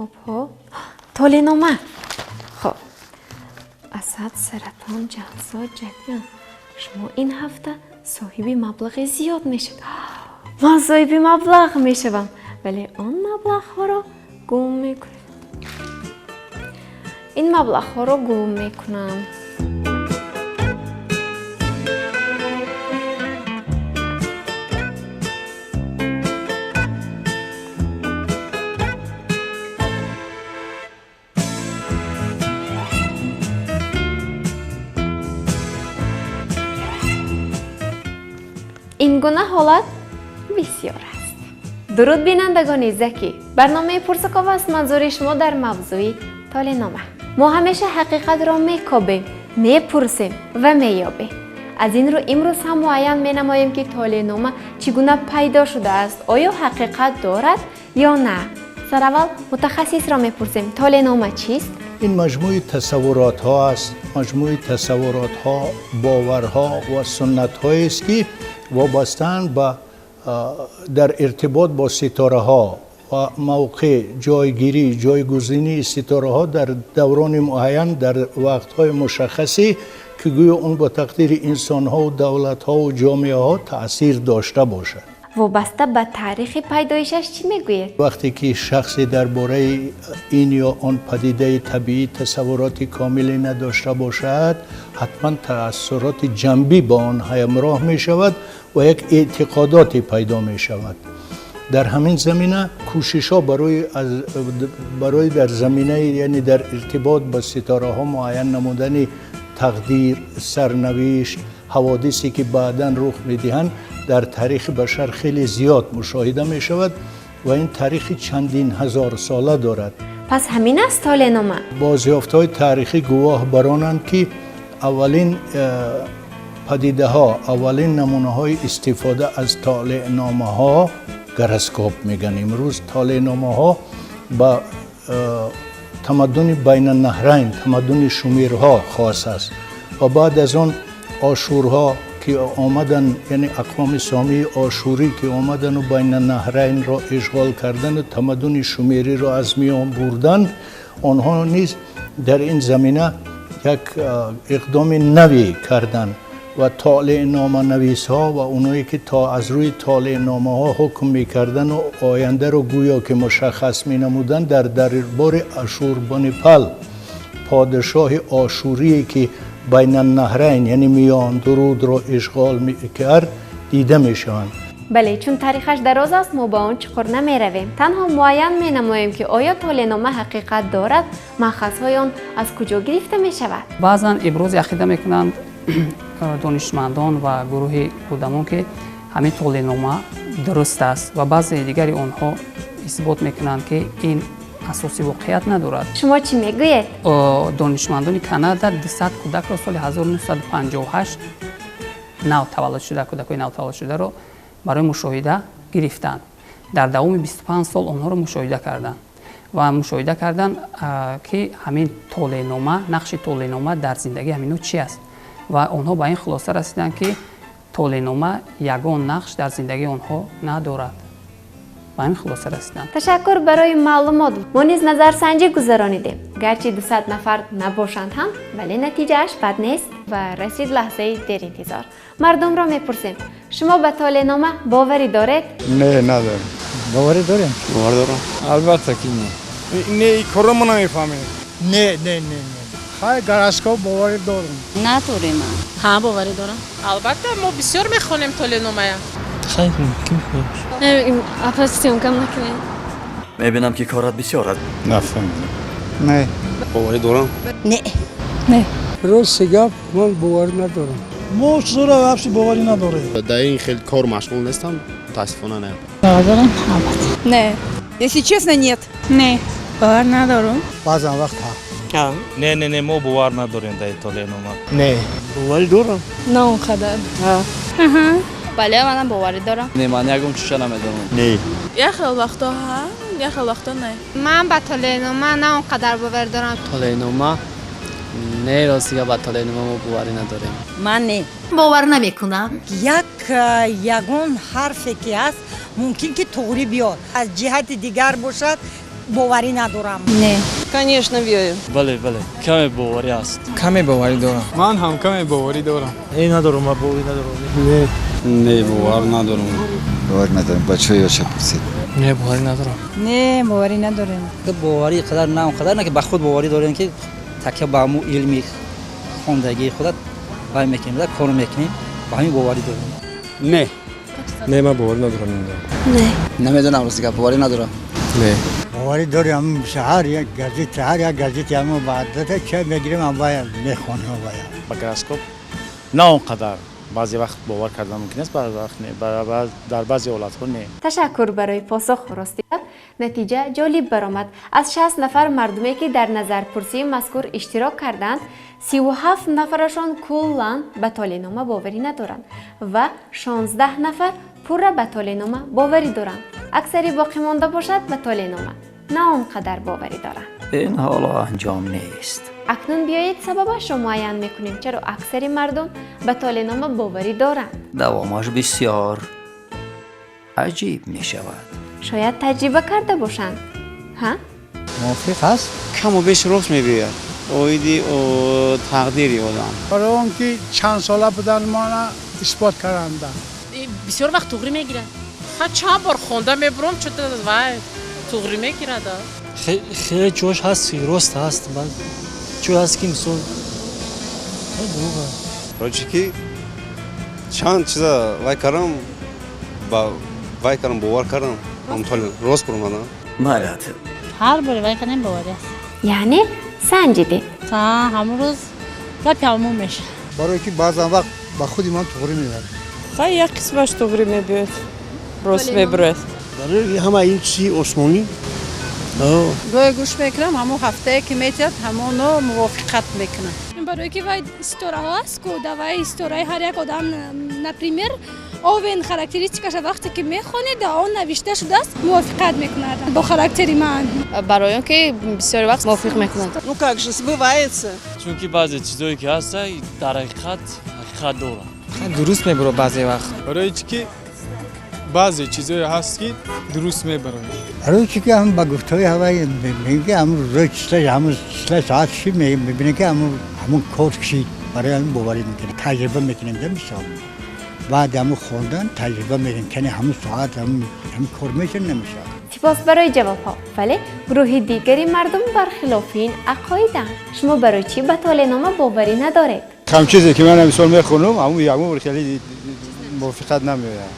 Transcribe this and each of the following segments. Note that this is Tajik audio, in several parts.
Обҳо, толеънома. Хоб, Асад, Саратон, Ҷавзо, Ҷадиён, шумо ин ҳафта соҳиби маблағи зиёд мешавед. Ман соҳиби маблағ мешавам, вале он маблағҳоро гум мекунем, ин маблағҳоро гум мекунам. Ин гуна ҳолат бисёр аст. Дуруд, бинандагони закӣ! Барномаи Пурсуков аст, манзури шумо дар мавзӯи толеънома. Мо ҳамеша ҳақиқатро мекобем, мепурсем ва меёбем. Аз ин рӯ имрӯз ҳам муайян менамоем, ки толеънома чӣ гуна пайдо шудааст, оё ҳақиқат дорад ё на. Сараввал мутахассисро мепурсем: толеънома чист? Ин маҷмӯи тасаввуротҳо аст, маҷмӯи тасаввуротҳо, боварҳо ва суннатҳоест, ки вобастаанд ба дар иртибот бо ситораҳо ва мавқеъ, ҷойгирӣ, ҷойгузинии ситораҳо дар даврони муайян, дар вақтҳои мушаххасе, ки гӯё он ба тақдири инсонҳову давлатҳову ҷомеаҳо таъсир дошта бошад. Вобаста ба таърихи пайдоишаш чӣ мегӯед? Вақте ки шахсе дар бораи ин ё он падидаи табиӣ тасаввуроти комиле надошта бошад, ҳатман таассуроти ҷанбӣ ба он ҳамроҳ мешавад ва як эътиқодоте пайдо мешавад. Дар ҳамин замина кӯшишҳо барои дар заминаи, яъне дар иртибот ба ситораҳо муайян намудани тақдир, сарнавишт, ҳаводисе, ки баъдан рух медиҳанд, дар таърихи башар хеле зиёд мушоҳида мешавад ва ин таърихи чандин ҳазорсола дорад. Пас ҳамин аст толеънома? Бозёфтҳои таърихӣ гувоҳ баронанд, ки аввалин падидаҳо, аввалин намунаҳои истифода аз толеъномаҳо, гороскоп мегӯянд имрӯз, толеъномаҳо ба тамаддуни Байнанаҳрайн, тамаддуни шумерҳо хос аст ва баъд аз он ошурҳо, ки омадан, яъне ақвоми сомии ошурӣ, ки омадану Байнанаҳрайнро ишғол кардану тамаддуни шумериро аз миён бурдан, онҳо низ дар ин замина як иқдоми наве карданд ва толеъноманависҳо ва оное, ки то аз рӯи толеъномаҳо ҳукм мекардану ояндаро гӯё ки мушаххас менамуданд, дар дарбори Ашурбанипал, подшоҳи ошурие, ки Байнанаҳрайн, яъне Миёндурудро ишғол мекард, дида мешаванд. Бале, чун таърихаш дароз аст, мо ба он чуқур намеравем, танҳо муайян менамоем, ки оё толеънома ҳақиқат дорад, манхазҳои он аз куҷо гирифта мешавад. Баъзан ибрози ақида мекунанд донишмандон ва гурӯҳи одамон, ки ҳамин толеънома дуруст аст, ва баъзе дигари онҳо исбот мекунанд, ки ин асоси воқеият надорад. Шумо чӣ мегӯед? Донишмандони Канада 200 кӯдакро соли 1958 нав таваллуд шуда, кӯдакҳои навтаваллудшударо барои мушоҳида гирифтанд. Дар давоми 25 сол онҳоро мушоҳида карданд ва мушоҳида карданд, ки ҳамин толеънома, нақши толеънома дар зиндагии ҳаминҳо чи аст, ва онҳо ба ин хулоса расиданд, ки толеънома ягон нақш дар зиндагии онҳо надорад. Ба ҳамин хулоса расиданд. Ташаккур барои маълумот. Мо низ назарсанҷӣ гузаронидем. Гарчи 200 нафар набошанд ҳам, вале натиҷааш бад нест. Ва расид лаҳзаи деринтизор. Мардумро мепурсем: шумо ба толеънома боварӣ доред? Не, надорем. Боварӣ дорем? Бовар дорам. Албатта ки не. Не, ин корро мо намефаҳмем. Не, не, не, не. Хай, гороскоп боварӣ дорам. Надорем. Ҳа, боварӣ дорам. Албатта, мо бисёр мехонем толеъномая. Хай, ким Апа, съёмка м накунем. Мебинам, ки корат бисёр аст. Нафаҳмидам. Не. Боварӣ дорам. Не. Не. Рости гап, ман боварӣ надорам. Мо чизоро вообще боварӣ надорем. Дар ин хел кор машғул нестам, мутаассифона, не. Бовар дорам, албатта. Не. Если честно, нет. Не, бовар надорам. Баъзан вақт ҳа. Не, не, не, мо бовар надорем дар толеънома. Не. Боварӣ дорам. На он қадар. Бале, манам боварӣ дорам. Не, ман ягон чиша намедонам. Не. Як хел вақто ҳа, як хел вақто не. Ман ба толеънома на он қадар бовар дорам. Толеънома? Не, ростига, ба толеънома мо боварӣ надорем. Ман не. Бовар намекунам. Як ягон ҳарфе ки ҳаст, мумкин ки туғрӣ биёд, аз ҷиҳати дигар бошад. Боварӣ надорам. Не. Конечно, верю. Бале, бале, каме боварӣ аст. Каме боварӣ дорам. Ман ҳам каме боварӣ дорам. Не, надорам, ман боварӣ надорам. Не. Не, бовар надорам. Бовар надорам. Бачаҳо ёша пурсид. Не, боварӣ надорам. Не, боварӣ надорем. Боварӣ қадар на он қадар, на ки ба худ боварӣ дорем, ки такя ба ҳамун илми хондагии худат вай мекунем, кор мекунем, ба ҳамин боварӣ дорем. Не. Не, ман боварӣ надорам. Не. Намедонам, рости гап, боварӣ надорам. Не. Боварӣ дорем, ҳар як газета, ҳар як газета ҳамо баъдата чай мегирем, ҳам вая мехонем вая. Ба гороскоп на он қадар, баъзе вақт бовар кардан мумкин аст, баъзе вақт не, дар баъзе ҳолатҳо не. Ташаккур барои посух. Рости гап, натиҷа ҷолиб баромад. Аз 60 нафар мардуме, ки дар назарпурсии мазкур иштирок карданд, 37 нафарашон куллан ба толеънома боварӣ надоранд ва 16 нафар пурра ба толеънома боварӣ доранд. Аксари боқимонда бошад, ба толеънома на он қадар боварӣ доранд. Ин ҳоло анҷом нест. Акнун биёед, сабабашро муайян мекунем, чаро аксари мардум ба толеънома боварӣ доранд. Давомаш бисёр аҷиб мешавад. Шояд таҷриба карда бошанд, ҳа? Мувофиқ аст. Каму беш рост мегӯяд оиди тақдири одам. Барои он ки чанд сола будан мана исбот карданда. Бисёр вақт туғрӣ мегирад. Ха, чанд бор хонда мебурам, чута вай туғрӣ мегирад. Хеле ҷош ҳаст, рост ҳаст, ҷой ҳаст, ки мисол дурӯғ. Рочи ки чанд чиза вай кардам, ба вай кардам, бовар кардам, рост бурмадам. Майлат. Ҳар боре вай кардем, боварӣ аст. Яъне санҷидед? Ҳамон рӯз гапи ҳамон мешавад. Барое ки баъзан вақт ба худи ман туғрӣ меояд. Хай, як қисмаш туғрӣ мебиёд, рост мебирояд. Барои ҳама ин чизи осмонӣ. Гоҳе гӯш мекунам, ҳамон ҳафтае ки метиҳад, ҳамоно мувофиқат мекунам. Барое ки вай ситораҳо аст ку, да вай ситораи ҳар як одам, например, Овен, характеристикаша вақте ки мехонӣ, да он навишта шудааст, мувофиқат мекунад бо характери ман. Барои он ки бисёри вақт мувофиқ мекунад. Ну как же, сбывается. Чунки баъзе чизое ки ҳаста, дар ҳақиқат ҳақиқат дорад. Дуруст мебурад баъзе вақт. Барои чӣ ки баъзе чизое ҳаст, ки дуруст мебаранд. Барои чӣ ки ҳам ба гуфтаҳои ҳавай мегӯям, ки ҳамун рӯзои числа, ҳамун числа соат чӣ мебинем, ки ҳамун кор чӣ, барои ҳамин боварӣ мекунем, таҷриба мекунем, да мисол. Баъд ҳамун хондан таҷриба мекунем, кани ҳамун соат ҳамин кор мешавад, намешавад. Сипос барои ҷавобҳо. Вале гурӯҳи дигари мардум бархилофи ин ақоиданд. Шумо барои чӣ ба толеънома боварӣ надоред? Кам чизе ки ман мисол мехонам, ҳамун ягон бор хеле мувофиқат намеояд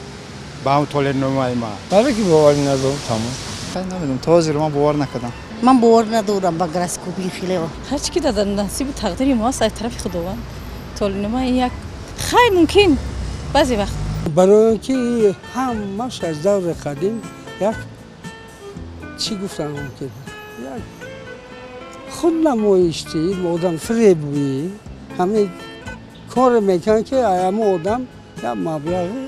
ба ҳамун толеъномаи ман. Барое ки боварӣ надорам, тамом. Намедонам, то ҳозир ман бовар накардам. Ман бовар надорам ба гороскопи хеле. Ҳарчи ки дар насибу тақдири мо аст, аз тарафи Худованд. Толеънома як хай мумкин баъзе вақт. Барои он ки ҳамаш аз даври қадим як чӣ гуфтан мумкин, як худнамоишти одам фиребгӯӣ, ҳамин коре мекунанд, ки ҳамон одам як маблағи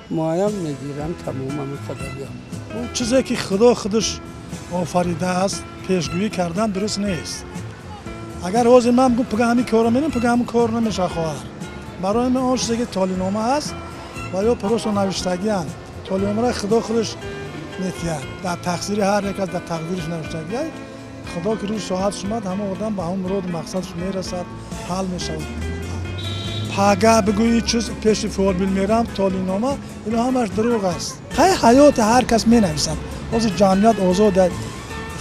муайян мегиранд, тамом, ҳамин қадар. Он чизе ки Худо худаш офаридааст, пешгӯӣ кардан дуруст нест. Агар ҳозир ман бигӯм пага ҳамин корро мерем, пага ҳамин кор намешавад, хоҳар. Барои ман он чизе ки толеънома аст ва ё просто навиштагианд, толеъномаро Худо худаш метиҳад. Дар тақсири ҳар як аз дар тақдириш навиштагиай, Худо ки рӯз соатш омад, ҳамон одам ба ҳамон муроду мақсадаш мерасад, ҳал мешавад. Пага бигӯӣ чиз пеши фолбин мерам, толеънома, ино ҳамаш дурӯғ аст. Хай, ҳаёти ҳар кас менависад. Ҳозир ҷамъият озода,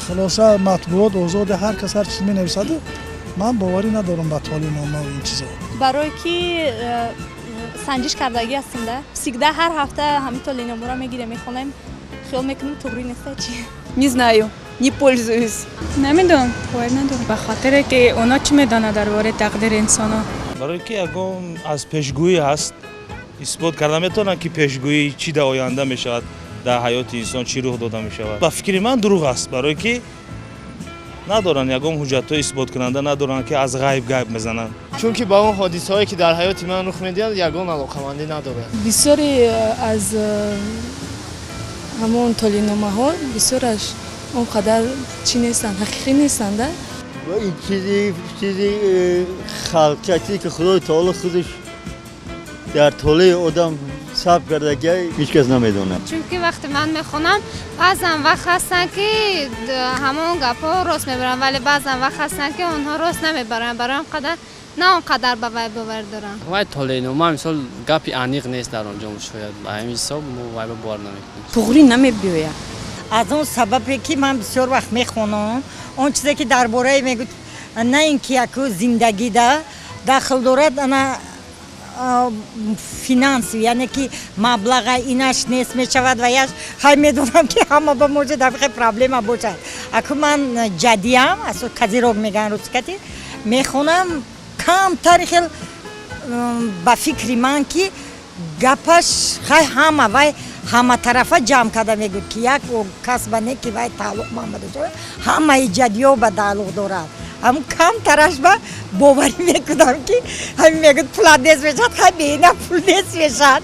хулоса матбуот озода, ҳар кас ҳар чиз менависаду ман боварӣ надорам ба толеънома ва ин чизо. Барое ки санҷиш кардагӣ ҳастем, да всегда ҳар ҳафта ҳамин толеъномаро мегирем, мехонем, хиёл мекунем, туғрӣ неста чи. Не знаю, не пользуюсь. Намедонам, боварӣ надорам. Ба хотире ки оно чӣ медонад дар бораи тақдири инсонҳо. Барое ки ягон аз пешгӯӣ ҳаст, исбот карда метавонанд, ки пешгӯӣ чӣ дар оянда мешавад, дар ҳаёти инсон чӣ рух дода мешавад. Ба фикри ман дурӯғ аст, барое ки надоранд ягон ҳуҷҷатҳои исботкунанда, надоранд, ки аз ғайб гайб мезананд. Чунки ба он ҳодисаҳое ки дар ҳаёти ман рух медиҳанд, ягон алоқамандӣ надорад. Бисёре аз ҳамон толеъномаҳо бисёраш он қадар чӣ нестанд, ҳақиқӣ нестанд, да? Ин чизи халқия, чизе ки Худои таоло худаш дар толеи одам Сабт кардагӣ ҳеҷ кас намедонад. Чунки вақте ман мехонам, баъзан вақт ҳастанд, ки ҳамон гапҳо рост мебаранд, вале баъзан вақт ҳастанд, ки онҳо рост намебаранд. Барои ҳам қадар на он қадар ба вай бовар дорам. Вай толеънома, мисол, гапи аниқ нест дар он ҷо, шояд ба ҳамин ҳисоб мо вай ба бовар намекунем. Туғрӣ намебиёяд. Аз он сабабе ки ман бисёр вақт мехонам, он чизе ки дар бораи мегӯ, на ин ки яку зиндагида дахл дорад, ана финанс, яъне ки маблаға инаш нест мешавад ва яш хай медонам, ки ҳама ба может ҳамихе проблема бошад. Аку ман ҷадиам, козерог мегӯянд русикати, мехонам, камтари хел ба фикри ман, ки гапаш хай ҳама вай ҳаматарафа ҷамъ карда мегӯд, ки як кас ба не ки вай тааллуқ ман ба дошта, ҳамаи ҷадиё ба тааллуқ дорад. Ҳамн камтараш ба боварӣ мекунам, ки ҳамин мегӯд, пулат нест мешавад, хай беина пул нест мешавад,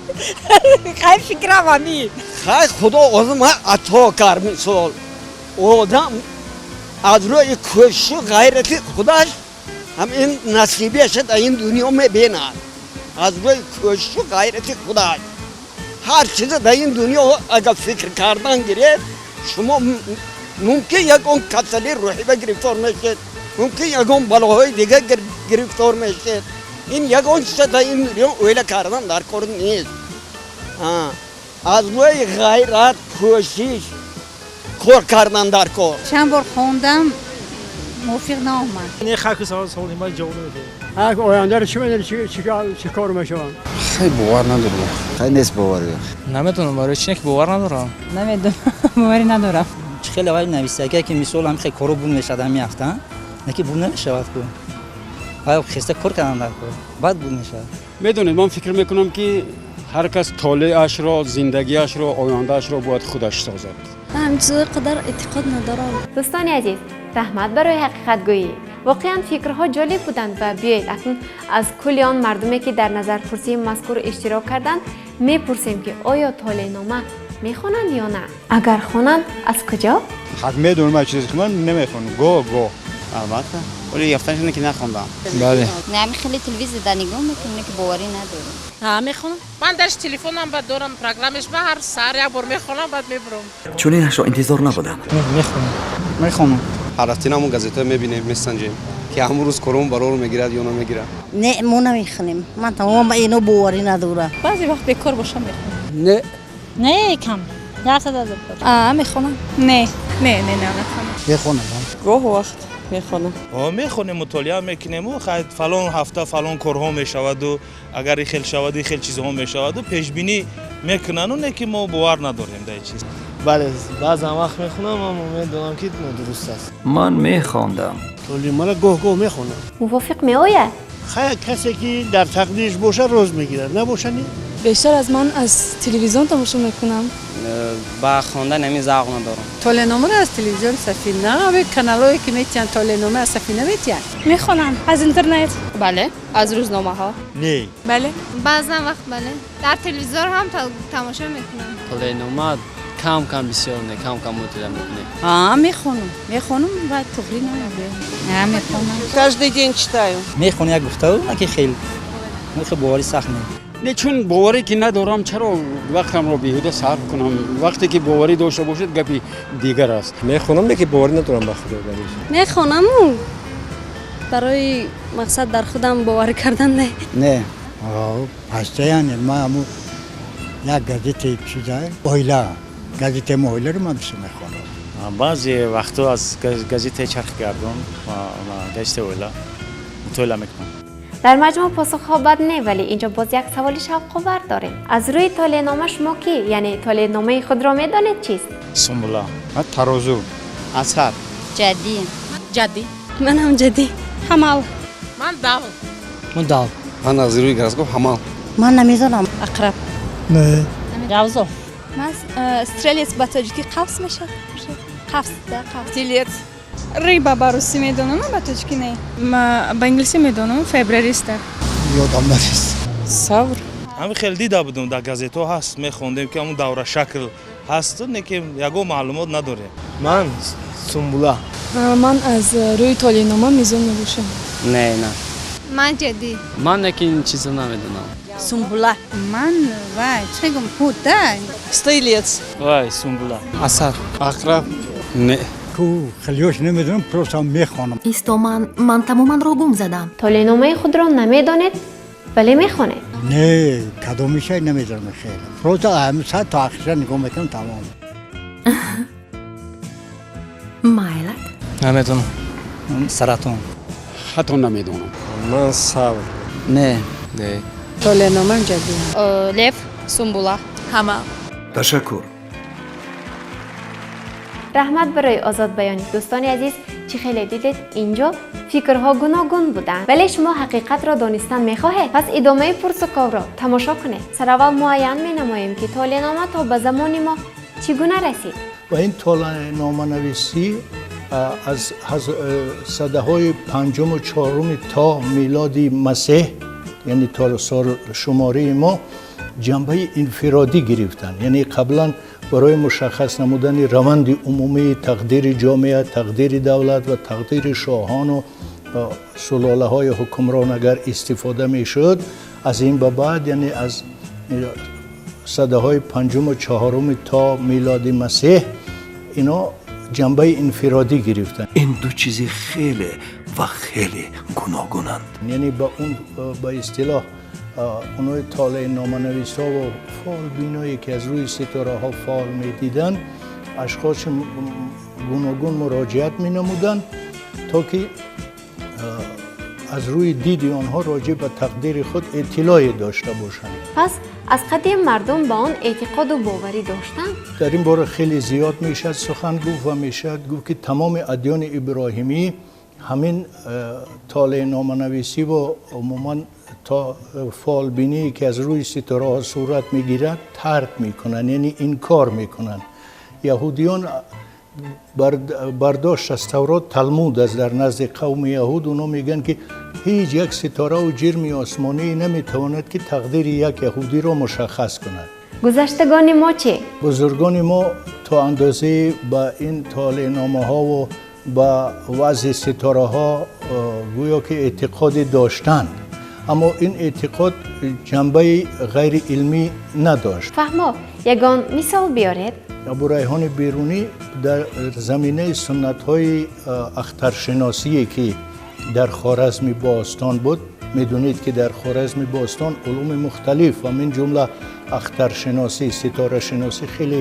хай фикрам ҳамин. Хай, худо одама ато кард. Мисол, одам аз рӯи кӯшишу ғайрати худаш ҳамин насибиаша дар ин дунё мебинад. Аз рӯи кӯшишу ғайрати худаш ҳар чизе дар ин дунё агар фикр кардан гиред, шумо мумкин ягон касали рӯҳиба гирифтор мешед, мумкин ягон балоҳои дигар гирифтор мешед. Ин ягон чиза дар ин дунё ойла кардан дар кор нест. Аз рӯи ғайрат, кӯшиш, кор кардан дар кор. Чанд бор хондам, мувофиқ наомад. Не, хаку савол ма ҷавоб намедиҳам. Ояндаро чӣ медонӣ, чӣ кор мешавам? Хай, бовар надорам. Хай, нест боварӣ. Наметонам, барои чи не ки бовар надорам. Намедонам, боварӣ надорам. Чӣ хеле вай нависагия, ки мисол ҳам хеле коро буд мешавад ҳамин ҳафта, не ки буд намешавад ку. Вай хеста кор кардан дар кор, баъд буд мешавад. Медонед, ман фикр мекунам, ки ҳар кас толеашро, зиндагиашро, ояндаашро бояд худаш созад. Ман ҳамин чизҳои қадар эътиқод надорам. Дӯстони азиз, раҳмат барои ҳақиқатгӯӣ. Воқеан фикрҳо ҷолиб буданд ва биёед акнун аз кулли он мардуме, ки дар назарпурсии мазкур иштирок карданд, мепурсем, ки оё толеънома мехонанд ё на, агар хонанд, аз куҷо? Ҳақ медонам, ман чизе ки ман намехонам, гоҳ гоҳ. Албатта, вале ёфтанашона ки нахондам. Бале. Не, ҳамин хеле телевизор дар нигоҳ мекунем, ки боварӣ надорам. Ҳа, мехонам. Ман дарш телефонам ба дорам, программаш ба ҳар саҳар як бор мехонам, баъд мебурам. Чунинашро интизор набудам. Мехонам. Мехонам. Ҳар ҳафтина ҳамон газетаро мебинем, месанҷем, ки ҳамон рӯз корон барор мегирад ё намегирад. Не, мо намехонем. Ман тамоман ба ино боварӣ надорам. Баъзе вақт бекор бошам, мехонам. Не. Не, кам. Дарсад аз а мехонам. Не, не, не, не, нахонам. Мехонам. Гоҳ вақт мехонам. Мехонем, мутолиа мекунему, хай, фалон ҳафта фалон корҳо мешаваду, агар и хел шаваду, и хел чизҳо мешаваду, пешбинӣ мекунану, не ки мо бовар надорем дар чиз. Бале, баъзан вақт мехонам, аммо медонам, ки нодуруст аст. Ман мехондам. Толеъномаро гоҳ гоҳ мехонам. Мувофиқ меояд? Хай, касе ки дар тақдираш бошад, роз мегирад, набошад, не. Бештар аз ман аз телевизион тамошо мекунам. Ба хондан ҳамин завқ надорам. Толеъномаро аз телевизиони Сафина, ҳамин каналҳое ки метиҳанд, толеънома аз Сафина метиҳанд. Мехонам аз интернет. Бале, аз рӯзномаҳо. Не. Бале. Баъзан вақт бале. Дар телевизор ҳам тамошо мекунам. Толеънома кам кам, бисёр не, кам кам мутолиа мекунем. А, мехонам. Мехонам ва туғри намебиём. А, мехонам. Каждый день читаю. Мехонӣ як гуфтаву, на ки хел. Хел боварӣ сахт не. Не, чун боварӣ ки надорам, чаро вақтамро беҳуда сарф кунам? Вақте ки боварӣ дошта бошед, гапи дигар аст. Мехонам, лекин боварӣ надорам ба худо. Мехонаму барои мақсад дар худам боварӣ кардан не. Не, постоянно ман ҳамун як газетаи чиза, оила, газетаи мо оиларо ман бисёр мехонам. Баъзе вақтҳо аз газетаи Чархгардон ва газетаи Оила мутолиа мекунам. Дар маҷмӯъ посухҳо бад не, вале инҷо боз як саволи шавқовар дорем. Аз рӯи толеънома шумо кӣ, яъне толеъномаи худро медонед чист? Сумбула. Тарозу. Асар. Ҷаддӣ. Ҷаддӣ. Манам ҷаддӣ. Ҳамал. Ман дав. Ман дав. Ман аз рӯи гороскоп ҳамал. Ман намедонам. Ақраб. Не. Ҷавзо. Ман стрелец, ба тоҷикӣ қавс мешавад. Қавс, да, қавс. Телец. Рыба ба русӣ медонам, ба тоҷикӣ не. Ма ба англисӣ медонам, феврариста. Ёдам нест. Савр. Ҳамин хел дида будум, дар газетҳо ҳаст, мехондем, ки ҳамун давра шакл ҳаст, не ки ягон маълумот надорем. Ман сумбула. Ман аз рӯи толеънома мизон мебошам. Не, не. Ман ҷаддӣ. Ман лекин ин чизро намедонам. Сумбула. Ман вай, чӣ гум, ҳут, да? Стрелец. Вай, сумбула. Асад. Ақраб. Не. Ку хелиёш намедонам, просто мехонам. Исто, ман тамоман ро гум задам. Толеъномаи худро намедонед, вале мехонед. Не, кадомиша намедонам хеле. Просто ҳамин саат то ахирша нигоҳ мекунам, тамом. Майлат. Намедонам. Саратон. Ҳатто намедонам. Ман савр. Не. Не. Толеъномам ҷадӣ. Лев, сумбула. Ҳамал. Ташаккур. Раҳмат барои озодбаёнӣ. Дӯстони азиз, чӣ хеле дидед, инҷо фикрҳо гуногун буданд, вале шумо ҳақиқатро донистан мехоҳед? Пас идомаи пурсуковро тамошо кунед. Сараввал муайян менамоем, ки толеънома то ба замони мо чӣ гуна расид. Ва ин толеъноманависӣ аз садаҳои панҷуму чоруми то милоди Масеҳ, яъне то солшумории мо, ҷанбаи инфиродӣ гирифтанд. Яъне қаблан барои мушаххас намудани раванди умумии тақдири ҷомеа, тақдири давлат ва тақдири шоҳону сулолаҳои ҳукмрон агар истифода мешуд, аз ин ба баъд, яъне аз садаҳои панҷуму чаҳоруми то милоди Масеҳ, ино ҷанбаи инфиродӣ гирифтанд. Ин ду чизи хеле ва хеле гуногунанд. Яъне ба он ба истилоҳ онои толеъноманависҳо ва фолбиное, ки аз рӯи ситораҳо фол медиданд, ашхоси гуногун муроҷиат менамуданд, то ки аз рӯи диди онҳо роҷеъ ба тақдири худ иттилоъе дошта бошанд. Пас аз қадим мардум ба он эътиқоду боварӣ доштанд? Дар ин бора хеле зиёд мешавад сухан гуфт ва мешавад гуфт, ки тамоми адёни иброҳимӣ ҳамин толеъноманависӣ ва умуман то фолбиние, ки аз рӯи ситораҳо сурат мегирад, тарк мекунанд, яъне инкор мекунанд. Яҳудиён бардошт аз Таврот, Талмуд аст дар назди қавми яҳуд, оно мегӯянд, ки ҳеҷ як ситораву ҷирми осмонӣ наметавонад, ки тақдири як яҳудиро мушаххас кунад. Гузаштагони мо чӣ? Бузургони мо то андозае ба ин толеъномаҳову ба вазъи ситораҳо гӯё ки эътиқоде доштанд, аммо ин эътиқод ҷанбаи ғайриилмӣ надошт. Фаҳмо, ягон мисол биёред. Абурайҳони Берунӣ дар заминаи суннатҳои ахтаршиносие, ки дар Хоразми бостон буд, медонед, ки дар Хоразми бостон улуми мухталиф ва мин ҷумла ахтаршиносӣ, ситорашиносӣ хеле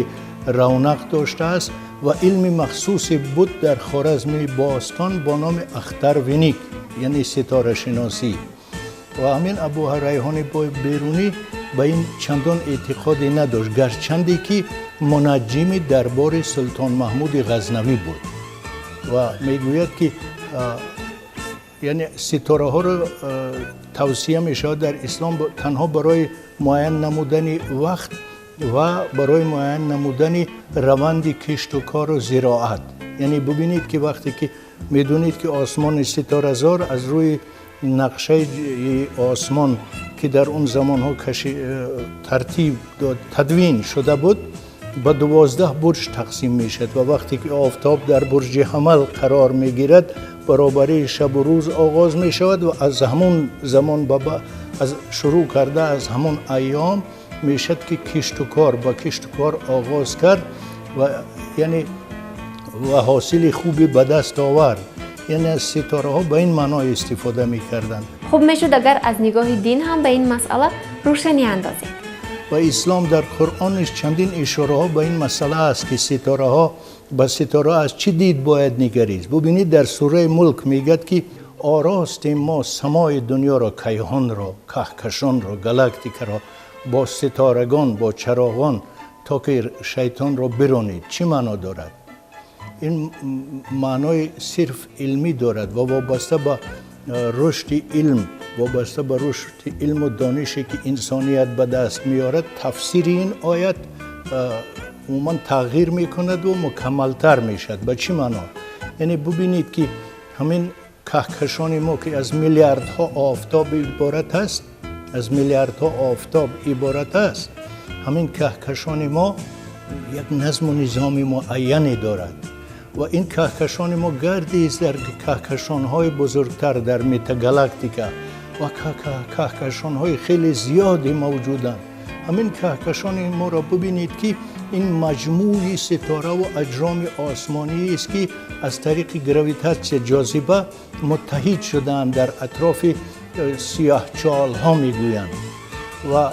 равнақ доштааст ва илми махсусе буд дар Хоразми бостон бо номи ахтарвиник, яъне ситорашиносӣ. Ва ҳамин Абурайҳони Берунӣ ба ин чандон эътиқоде надошт, гарчанде ки мунаҷҷими дарбори Султон Маҳмуди Ғазнавӣ буд, ва мегӯяд, ки яъне ситораҳоро тавсия мешавад дар ислом танҳо барои муайян намудани вақт ва барои муайян намудани раванди кишту кору зироат. Яъне бубинед, ки вақте ки медонед, ки осмони ситоразор, аз рӯи нақшаи осмон, ки дар он замонҳо тартиб тадвин шуда буд, ба 12 бурҷ тақсим мешавад ва вақте ки офтоб дар бурҷи ҳамал қарор мегирад, баробарии шабу рӯз оғоз мешавад ва аз ҳамон замон аз шурӯъ карда, аз ҳамон айём мешавад, ки кишту кор ба кишту кор оғоз кард ва яъне ва ҳосили хубе ба даст овард. Яъне аз ситораҳо ба ин маъно истифода мекарданд. Хуб мешуд, агар аз нигоҳи дин ҳам ба ин масъала рӯшанӣ андозед. Ва ислом дар Қуръон низ чандин ишораҳо ба ин масъала аст, ки ситораҳо ба ситора аз чӣ дид бояд нигарист. Бубинед, дар сураи Мулк мегӯяд, ки оростем мо самои дунёро, кайҳонро, каҳкашонро, галактикаро бо ситорагон, бо чароғон, то ки шайтонро биронед. Чӣ маъно дорад ин? Маънои сирф илмӣ дорад ва вобаста ба рушди илм, вобаста ба рушди илму донише, ки инсоният ба даст меорад, тафсири ин оят умуман тағйир мекунад ва мукаммалтар мешавад. Ба чӣ маъно? Яъне бубинед, ки ҳамин каҳкашони мо, ки аз миллиардҳо офтоб иборат аст, аз миллиардҳо офтоб иборат аст, ҳамин каҳкашони мо як назму низоми муайяне дорад ва ин каҳкашони мо гардист дар каҳкашонҳои бузургтар, дар метагалактика, ва каҳкашонҳои хеле зиёде мавҷуданд. Ҳамин каҳкашони моро бибинед, ки ин маҷмӯи ситораву аҷроми осмонӣ аст, ки аз тариқи гравитатсия, ҷозиба муттаҳид шудаанд, дар атрофи сиёҳчолҳо мегӯянд, ва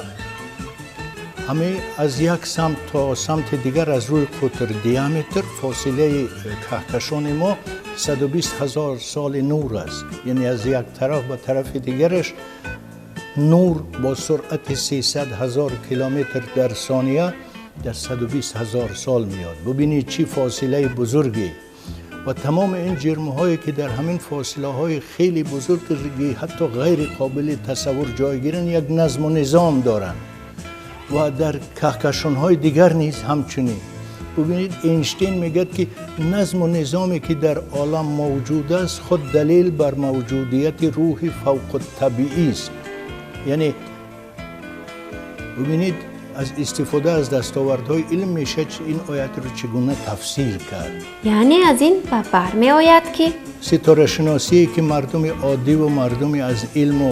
ҳамин аз як самт то самти дигар аз рӯи қутр, диаметр, фосилаи каҳкашони мо 120 ҳазор соли нур аст. Яъне аз як тараф ба тарафи дигараш нур бо суръати 300 ҳазор километр дар сония дар 120 ҳазор сол меояд. Бубинед, чӣ фосилаи бузурге! Ва тамоми ин ҷирмҳое, ки дар ҳамин фосилаҳои хеле бузурги, ҳатто ғайри қобили тасаввур ҷой гиранд, як назму низом доранд ва дар каҳкашонҳои дигар низ ҳамчунин. Бубинед, Эйнштейн мегӯяд, ки назму низоме, ки дар олам мавҷуд аст, худ далел бар мавҷудияти рӯҳи фавқуттабиӣ аст. Яъне бубинед, аз истифода аз дастовардҳои илм мешавад ин оятро чӣ гуна тафсир кард. Яъне аз ин ба бар меояд, ки ситорашиносие, ки мардуми оддиву мардуми аз илму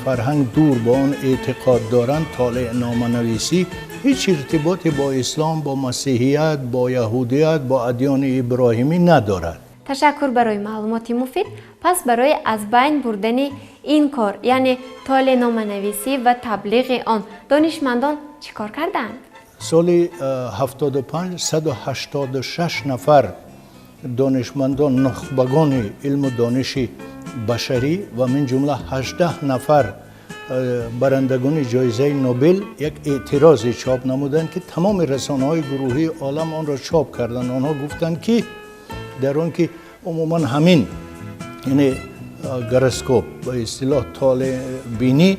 фарҳанг дур ба он эътиқод доранд, толеъноманависӣ, ҳеҷ иртиботе бо ислом, бо масеҳият, бо яҳудият, бо адёни иброҳимӣ надорад. Ташаккур барои маълумоти муфид. Пас барои аз байн бурдани ин кор, яъне толеъноманависӣ ва таблиғи он, донишмандон чӣ кор кардаанд? Соли 75 186 нафар донишмандон, нухбагони илму дониши башарӣ ва мин ҷумла 18 нафар барандагони ҷоизаи Нобел як эътирозе чоп намуданд, ки тамоми расонаҳои гурӯҳии олам онро чоп карданд. Онҳо гуфтанд, ки дар он ки умуман ҳамин, яъне гороскоп, ба истилоҳ толеъбинӣ,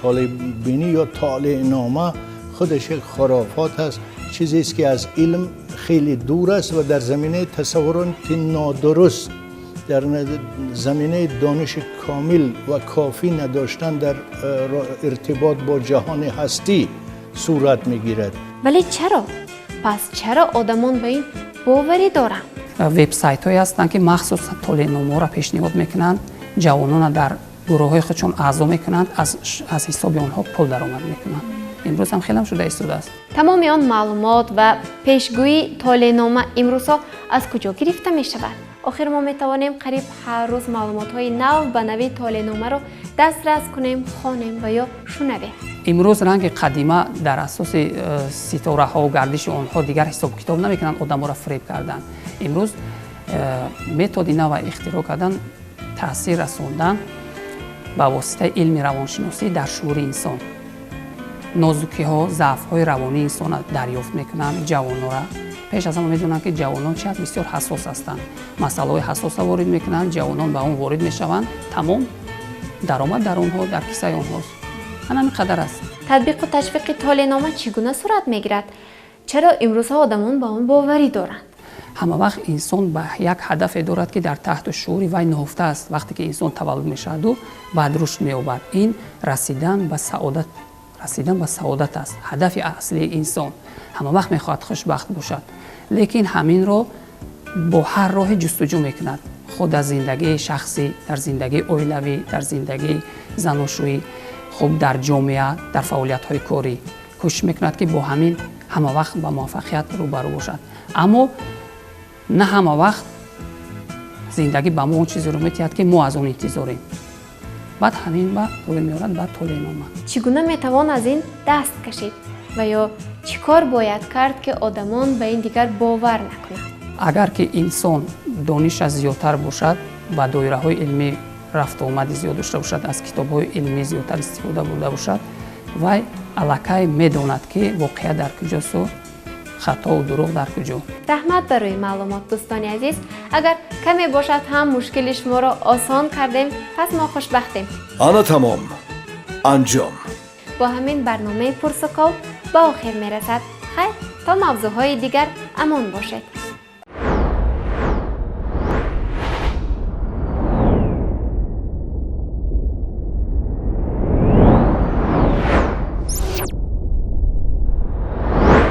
толеъбинӣ ё толеънома, худаш як хурофот аст, чизест, ки аз илм хеле дур аст ва дар заминаи тасаввуроти нодуруст, дар заминаи дониши комил ва кофӣ надоштан дар иртибот бо ҷаҳони ҳастӣ сурат мегирад. Вале чаро? Пас чаро одамон ба ин боварӣ доранд? Вебсайтҳое ҳастанд, ки махсус толеъномаҳоро пешниҳод мекунанд, ҷавононро дар гурӯҳҳои худшон аъзо мекунанд, аз ҳисоби онҳо пул даромад мекунанд. Имрӯз ҳам хелам шуда истодааст. Тамоми он маълумот ва пешгӯии толеънома имрӯзҳо аз куҷо гирифта мешавад? Охир мо метавонем қариб ҳар рӯз маълумотҳои нав ба нави толеъномаро дастрас кунем, хонем ва ё шунавем. Имрӯз ранги қадима дар асоси ситораҳо, гардиши онҳо дигар ҳисобу китоб намекунанд, одаморо фиреб кардан. Имрӯз методи нава ихтироъ кардан, таъсир расондан ба воситаи илми равоншиносӣ дар шуури инсон. Нозукиҳо, заъфҳои равонии инсонро дарёфт мекунанд. Ҷавонора пеш аз ҳама медонанд, ки ҷавонон чи ҳаст, бисёр ҳассос ҳастанд. Масъалаҳои ҳассоса ворид мекунанд, ҷавонон ба он ворид мешаванд, тамом, даромад дар онҳо, дар кисаи онҳост. Ана ҳамин қадар аст. Татбиқу ташвиқи толеънома чӣ гуна сурат мегирад? Чаро имрӯзҳо одамон ба он боварӣ доранд? Ҳама вақт инсон ба як ҳадафе дорад, ки дар таҳту шуури вай нуҳуфта аст. Вақте ки инсон таваллуд мешаваду баъд рушд меёбад, ин расидан ба саодат, расидан ба саодат аст ҳадафи аслии инсон. Ҳама вақт мехоҳад хушбахт бошад, лекин ҳаминро бо ҳар роҳе ҷустуҷӯ мекунад, худ дар зиндагии шахсӣ, дар зиндагии оилавӣ, дар зиндагии заношӯӣ, хуб, дар ҷомеа, дар фаъолиятҳои корӣ кӯшиш мекунад, ки бо ҳамин ҳама вақт ба муваффақият рӯбарӯ бошад. Аммо на ҳама вақт зиндагӣ ба мо он чизеро метиҳад, ки мо аз он интизорем. Баъд ҳамин ба рӯй меорад ба толеънома. Чӣ гуна метавон аз ин даст кашид ва ё чӣ кор бояд кард, ки одамон ба ин дигар бовар накунанд? Агар ки инсон донишаш зиёдтар бошад, ба доираҳои илмӣ рафту омади зиёд дошта бошад, аз китобҳои илмӣ зиёдтар истифода бурда бошад, вай аллакай медонад, ки воқеа дар куҷосту хатову дурӯғ дар куҷо. Раҳмат барои маълумот, дӯстони азиз. Агар каме бошад ҳам мушкили шуморо осон кардем, пас мо хушбахтем. Ана тамом, анҷом. Бо ҳамин барномаи Пурсуков ба охир мерасад. Хайр, то мавзӯъҳои дигар, амон бошед.